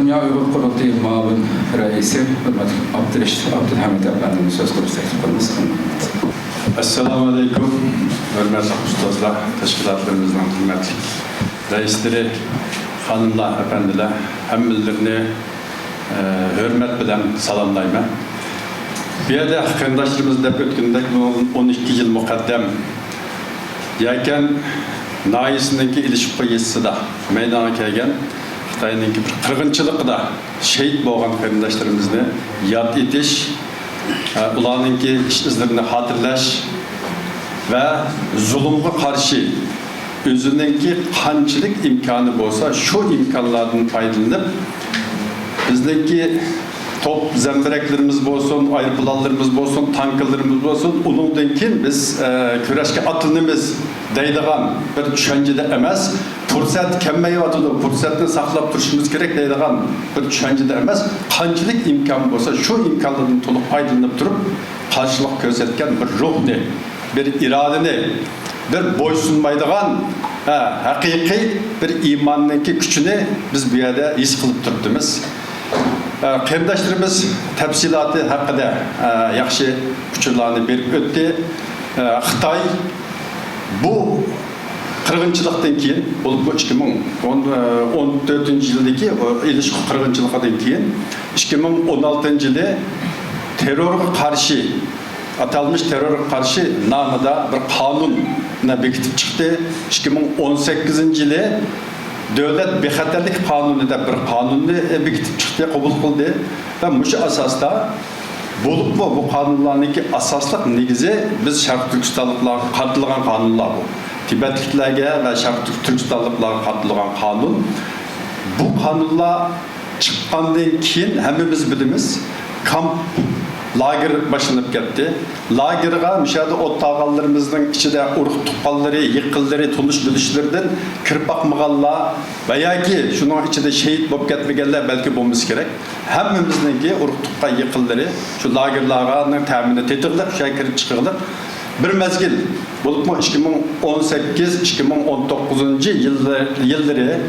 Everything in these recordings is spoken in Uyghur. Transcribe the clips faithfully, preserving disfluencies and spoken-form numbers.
دۇنيا ئۇيغۇر قۇرۇلتىيى مۇئاۋىن رەئىسى، ھۆرمەتلىك ئابدۇرېشىت ئابدۇلھەمىت ئەپەندىمىز سۆز قىلىش تەكلىپ قىلىمىز. ئەسسالامۇئەلەيكۇم، ھۆرمەتلىك ئۇستازلار، تەشكىلاتلىرىمىزنىڭ ھۆرمەتلىك رەئىسلىرى، خانىملار، ئەپەندىلەر، ھەممىلىرىنى، ئە، ھۆرمەت بىلەن سالاملايمەن. بۇ يەردە قېرىنداشلىرىمىز دەپ ئۆتكىنىدەك، بۇنىڭدىن ئون ئىككى يىل مۇقەددەم يەكەن ناھىيەسىنىڭكى ئىلىشقۇ يېزىسىدا مەيدانغا كەلگەن خىتاينىڭكى بىر قىرغىنچىلىقىدا شېھىت بولغان قېرىنداشلىرىمىزنى ياد ئېتىش، ئۇلارنىڭكى ئىش-ئىزلىرىنى خاتىرىلەش ۋە زۇلۇمغا قارشى ئۆزىنىڭكى قانچىلىك ئىمكانى بولسا، شۇ ئىمكانلاردىن پايدىلىنىپ، بىزنىڭكى توپ زەمبىرەكلىرىمىز بولسۇن، ئايروپىلانلىرىمىز بولسۇن، تانكىلىرىمىز بولسۇن، ئۇنىڭدىن كېيىن بىز، ئە، كۈرەشكە ئاتلىنىمىز دەيدىغان بىر چۈشەنچىدە ئەمەس، پۇرسەت كەلمەيۋاتىدۇ، پۇرسەتنى ساقلاپ تۇرۇشىمىز كېرەك دەيدىغان بىر چۈشەنچىدە ئەمەس، قانچىلىك ئىمكان بولسا، شۇ ئىمكانلاردىن تولۇق پايدىلىنىپ تۇرۇپ، قارشىلىق كۆرسەتكەن بىر روھنى، بىر ئىرادىنى، بىر بويسۇنمايدىغان، ھە، ھەقىقىي بىر ئىماننىڭكى كۈچىنى بىز بۇ يەردە ھېس قىلىپ تۇرۇپتىمىز. ئە، قېرىنداشلىرىمىز تەپسىلاتى ھەققىدە، ئە، ياخشى ئۇچۇرلارنى بېرىپ ئۆتتى. ئە، خىتاي بۇ قىرغىنچىلىقتىن كېيىن، بولۇپمۇ ئىككى مىڭ ئون، ئە، ئون تۆتىنچى يىلدىكى، ئۇ، ئىلىشقۇ قىرغىنچىلىقىدىن كېيىن، ئىككى مىڭ ئون ئالتىنچى يىلى تېررورغا قارشى، ئاتالمىش تېررورغا قارشى نامىدا بىر قانۇننى بېكىتىپ چىقتى. ئىككى مىڭ ئون سەككىزىنچى يىلى دۆلەت بىخەتەرلىك قانۇنى دەپ بىر قانۇننى بېكىتىپ چىقتى، قوبۇل قىلدى. ۋە مۇشۇ ئاساستا، بولۇپمۇ بۇ قانۇنلارنىڭكى ئاساسلىق نېگىزى بىز شەرقىي تۈركىستانلىقلارغا قارىتىلغان قانۇنلار بۇ. تىبەتلىكلەرگە ۋە شەرقىي تۈركىستانلىقلارغا قارىتىلغان قانۇن. بۇ قانۇنلار چىققاندىن كېيىن ھەممىمىز بىلىمىز، كامپ، لاگېر باشلىنىپ كەتتى. لاگېرغا مۇشۇ يەردە ئولتۇرغانلىرىمىزنىڭ ئىچىدە ئۇرۇق تۇغقانلىرى، يېقىنلىرى، تونۇش بىلىشلىرىدىن كىرىپ باقمىغانلار ۋە ياكى شۇنىڭ ئىچىدە شېھىت بولۇپ كەتمىگەنلەر بەلكى بولمىسا كېرەك. ھەممىمىزنىڭكى ئۇرۇق تۇغقان يېقىنلىرى شۇ لاگېرلارنىڭ تەمىنى تېتىغلىق، شۇ يەرگە كىرىپ چىقىغلىق بىر مەزگىل، بولۇپمۇ ئىككى مىڭ ئون سەككىز، ئىككى مىڭ ئون توققۇزىنچى يىللار-، يىللىرى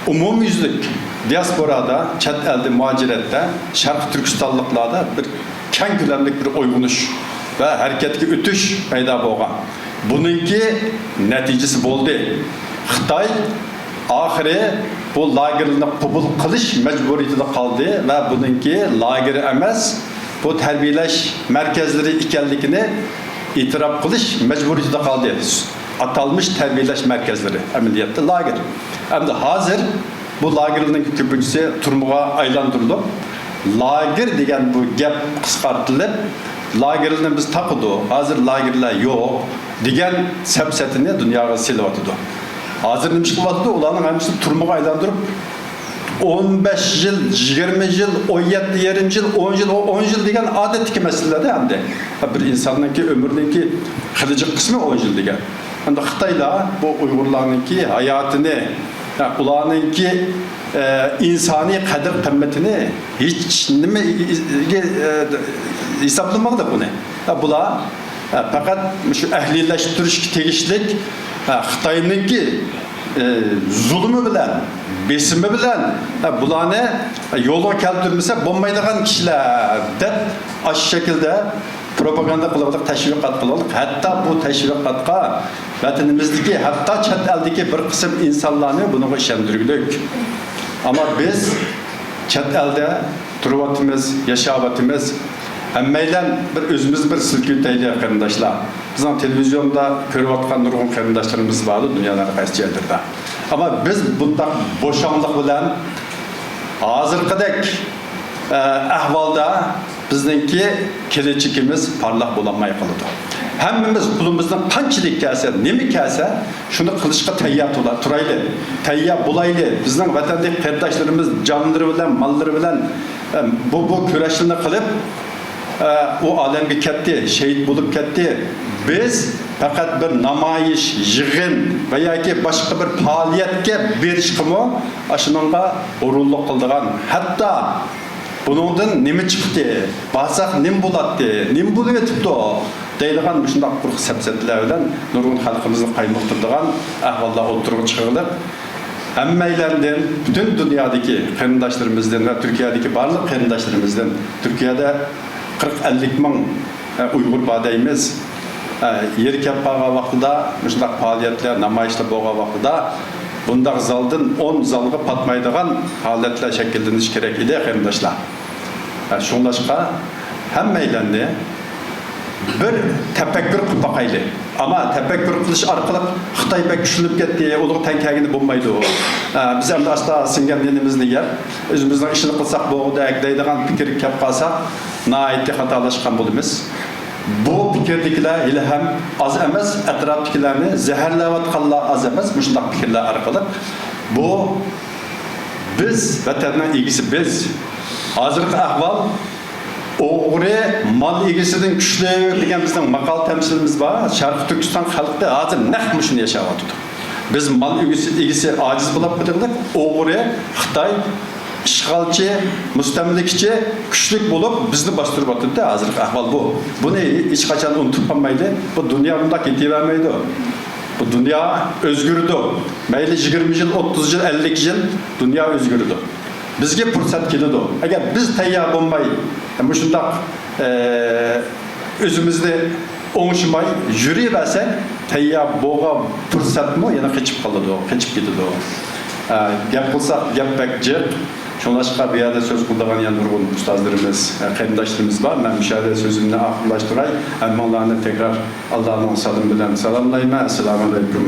ئومۇميۈزلۈك دىياسپورادا، چەت ئەلدە، مۇھاجىرەتتە، شەرقىي تۈركىستانلىقلاردا بىر كەڭ كۆلەملىك بىر ئويغىنىش ۋە ھەرىكەتكە ئۆتۈش پەيدا بولغان. بۇنىڭكى نەتىجىسى بولدى. خىتاي ئاخىرى بۇ لاگېرلارنى قوبۇل قىلىش مەجبۇرىيىتىدە قالدى ۋە بۇنىڭكى لاگېر ئەمەس، بۇ تەربىيەلەش مەركەزلىرى ئىكەنلىكىنى ئېتىراپ قىلىش مەجبۇرىيىتىدە قالدى. ئاتالمىش تەربىيەلەش مەركەزلىرى، ئەمەلىيەتتە لاگېر. ئەمدى ھازىر بۇ لاگېرلارنىڭ كۆپىنچىسى تۈرمىگە ئايلاندۇرۇلۇپ، لاگېر دېگەن بۇ گەپ قىسقارتىلىپ، لاگېرلارنى بىز تاقىدۇق، ھازىر لاگېرلار يوق دېگەن سەپسەتىنى دۇنياغا سېلىۋاتىدۇ. ھازىر نېمە ئىش قىلىۋاتىدۇ؟ ئۇلارنىڭ ھەممىسىنى تۈرمىگە ئايلاندۇرۇپ، ئون بەش يىل، يىگىرمە يىل، ئون يەتتە يېرىم يىل، ئون يىل، ئون يىل دېگەن ئادەتتىكى مەسىلىلەردە ئەمدى. بىر ئىنساننىڭكى ئۆمرىنىڭكى خېلى جىق قىسمى ئون يىل دېگەن. ئەمدى خىتايلار بۇ ئۇيغۇرلارنىڭكى ھاياتىنى، ئۇلارنىڭكى، ئە، ئىنسانىي قەدىر-قىممىتىنى ھېچ نېمىگە، ئە، ھېسابلىمىغلىق بۇنى. بۇلار، ئە، پەقەت مۇشۇ ئەھلىيلەشتۈرۈشكە تېگىشلىك، ئە، خىتاينىڭكى، ئە، زۇلۇمى بىلەن، بېسىمى بىلەن، ئە، بۇلارنى يولغا كەلتۈرمىسە بولمايدىغان كىشىلەر دەپ، ئاشۇ شەكىلدە پروپاگاندا قىلىۋاتىدۇ، تەشۋىقات قىلىۋاتىدۇ. ھەتتا بۇ تەشۋىقاتقا ۋەتىنىمىزدىكى، ھەتتا چەت ئەلدىكى بىر قىسىم ئىنسانلارنى بۇنىڭغا ئىشەندۈرگۈلۈك. ئەمما بىز چەت ئەلدە تۇرۇۋاتىمىز، ياشاۋاتىمىز. ھەممەيلەن بىر ئۆزىمىزنى بىر سىلكىۋېتەيلى، قېرىنداشلار. بىزنىڭ تېلېۋىزىيوندا كۆرۈۋاتقان نۇرغۇن قېرىنداشلىرىمىز بار دۇنيانىڭ ھەر قايسى جايلىرىدا. ئەمما بىز بۇنداق بوشاڭلىق بىلەن ھازىرقىدەك، ئە، ئەھۋالدا بىزنىڭكى كېلەچىكىمىز پارلاق بولالماي قالىدۇ. ھەممىمىز قولىمىزدىن قانچىلىك كەلسە، نېمە كەلسە، شۇنى قىلىشقا تەييار تۇلا-، تۇرايلى، تەييار بولايلى. بىزنىڭ ۋەتەندىكى قېرىنداشلىرىمىز جانلىرى بىلەن، ماللىرى بىلەن، ئە، بۇ، بۇ كۈرەشلەرنى قىلىپ، ئە، ئۇ ئالەمگە كەتتى، شېھىت بولۇپ كەتتى. بىز پەقەت بىر نامايىش، يىغىن ۋە ياكى باشقا بىر پائالىيەتكە بېرىشقىمۇ ئاشۇنىڭغا ھۇرۇنلۇق قىلىدىغان، ھەتتا بۇنىڭدىن نېمە چىقتى، بارساق نېمە بولاتتى، نېمە بولۇۋېتىپتۇ دەيدىغان مۇشۇنداق قۇرۇق سەپسەتىلەر بىلەن نۇرغۇن خەلقىمىزنى قايمۇقتۇرىدىغان ئەھۋاللار ئوتتۇرىغا چىقىرىلىپ، ھەممەيلەندىن، پۈتۈن دۇنيادىكى قېرىنداشلىرىمىزدىن ۋە تۈركىيەدىكى بارلىق قېرىنداشلىرىمىزدىن، تۈركىيەدە قىرىق ئەللىك مىڭ ئۇيغۇر بار دەيمىز. يېرى كەپ قالغان ۋاقتىدا، مۇشۇنداق پائالىيەتلەر، نامايىشلار بولغان ۋاقتىدا، بۇنداق زالدىن ئون زالغا پاتمايدىغان ھالەتلەر شەكىللىنىشى كېرەك ئىدى، قېرىنداشلار. شۇڭلاشقا، ھەممەيلەننى بىر تەپەككۇر قىلىپ باقايلى. ئەمما تەپەككۇر قىلىش ئارقىلىق خىتاي بەك كۈچلىنىپ كەتتى، ئۇنىڭغا تەڭ كەلگىلى بولمايدۇ. ئە، بىز ئەمدى ئاستا سىڭگەن نېنىمىزنى يەپ، ئۆزىمىزنىڭ ئىشىنى قىلساق بولغۇدەك دەيدىغان پىكىرگە كەپ قالساق، ناھايىتى خاتالاشقان بولىمىز. بۇ پىكىردىكىلەر ھېلى ھەم ئاز ئەمەس، ئەتراپتىكىلەرنى زەھەرلەۋاتقانلار ئاز ئەمەس، مۇشۇنداق پىكىرلەر ئارقىلىق. بۇ بىز، ۋەتەننىڭ ئىگىسى بىز. ھازىرقى ئەھۋال، «ئوغرى مال ئىگىسىدىن كۈچلۈك» دېگەن بىزنىڭ ماقال تەمسىلىمىز بار. شەرقىي تۈركىستان خەلقى ھازىر نەق مۇشۇنى ياشاۋاتىدۇ. بىز مال ئىگىسى، ئىگىسى ئاجىز بولۇپ قېلىۋاتىدۇ. ئوغرى خىتاي، ئىشغالچى، مۇستەملىكىچى كۈچلۈك بولۇپ بىزنى باستۇرۇۋاتىدۇ. ھازىرقى ئەھۋال بۇ. بۇنى ھېچقاچان ئۇنتۇپ قالمايلى. بۇ دۇنيا بۇنداق كېتىۋەرمەيدۇ. بۇ دۇنيا ئۆزگىرىدۇ. مەيلى يىگىرمە يىل، ئوتتۇز يىل، ئەللىك يىل، دۇنيا ئۆزگىرىدۇ. بىزگە پۇرسەت كېلىدۇ. ئەگەر بىز تەييار بولماي، مۇشۇنداق، ئە، ئۆزىمىزنى ئوڭشىماي يۈرۈۋەرسەك، تەييار بولغان پۇرسەتمۇ يەنە قېچىپ قالىدۇ، قېچىپ كېتىدۇ. ئە، گەپ قىلساق، گەپ بەك جىق. شۇڭلاشقا بۇ يەردە سۆز قىلىدىغان يەنە نۇرغۇن ئۇستازلىرىمىز، ئە، قېرىنداشلىرىمىز بار. مەن مۇشۇ يەردە سۆزۈمنى ئاخىرلاشتۇراي. ھەممىڭلارنى تەكرار ئاللانىڭ سالىمى بىلەن سالاملايمەن. ئەسسالامۇ ئەلەيكۇم.